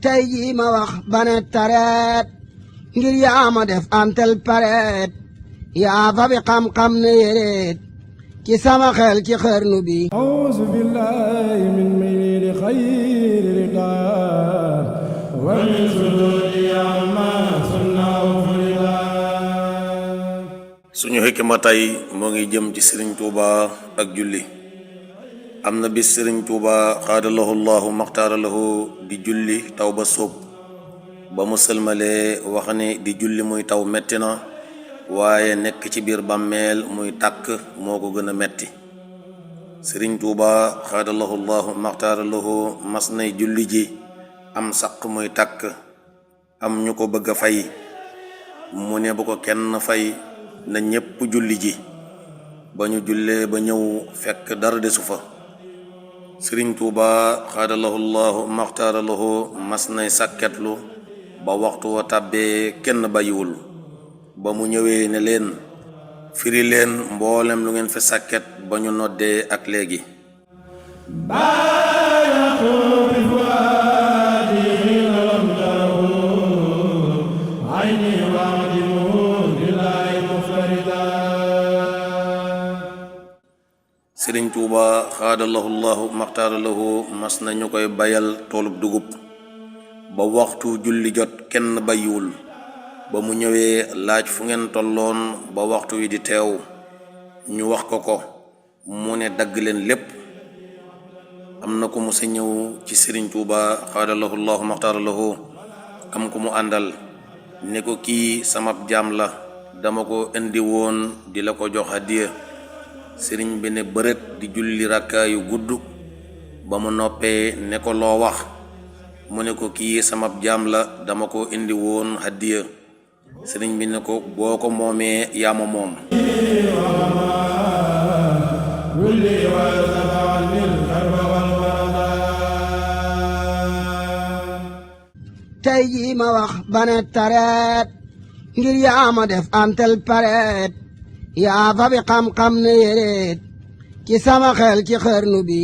tey jii ma wax bane tareet ngir yaa ma def antel pareet yaa fa bi xam-xam ne yéreet ci sama xel ci xarnu bi auzu billahi min mayli xayri riqaab wa min sururi amma sunnaw furida. suñu xikma tey moo ngi jëm ci Sëriñ Tuuba ak julli. am na bis Sëriñ Tuuba xaadalahu llahu maxtaaralahu di julli taw ba sóob ba mu sëlmalee wax ni di julli muy taw metti na waaye nekk ci biir bàmmeel muy tàkk moo ko gën a metti. Sëriñ Tuuba xaadalahu llahu maxtaaralahu mas nay julli ji am saq muy tàkk am ñu ko bëgg a fay mu ne bu ko kenn fay na ñépp julli ji. ba ñu jullee ba ñëw fekk dara desu fa. Sëriñ Tuuba xaadalahu llahu maxtaaralahu mas nay sàkketlu ba waxtu wa tàbbee kenn bàyyiwul. ba mu ñëwee ne leen firi leen mboolem lu ngeen fi sàkket ba ñu noddee ak léegi. Sëriñ Tuuba xaadalahu llahu maxtaaralahu mas nañu koy bayal toolub dugub ba waxtu julli jot kenn bàyyiwul. ba mu ñëwee laaj fu ngeen tolloon ba waxtu wi di teew ñu wax ko mu ne dagg leen lépp. am na ko mu sa ñëw ci Sëriñ Tuuba xaadalahu llahu maxtaaralahu am ko mu àndal ne ko kii sama jaam la dama ko indi woon di la ko jox hadiya. sëriñ bi ne bërët di julli rakkaa yu gudd ba mu noppee ne ko loo wax mu ne ko kii sama jaam la dama ko indi woon hadiya. sëriñ bi ne ko boo ko moomee yaa ma moom. tey jii ma wax bane tareet ngir yaa ma def antel pareet yaa fa bi xam-xam ne yéreet ci sama xel ci xarnu bi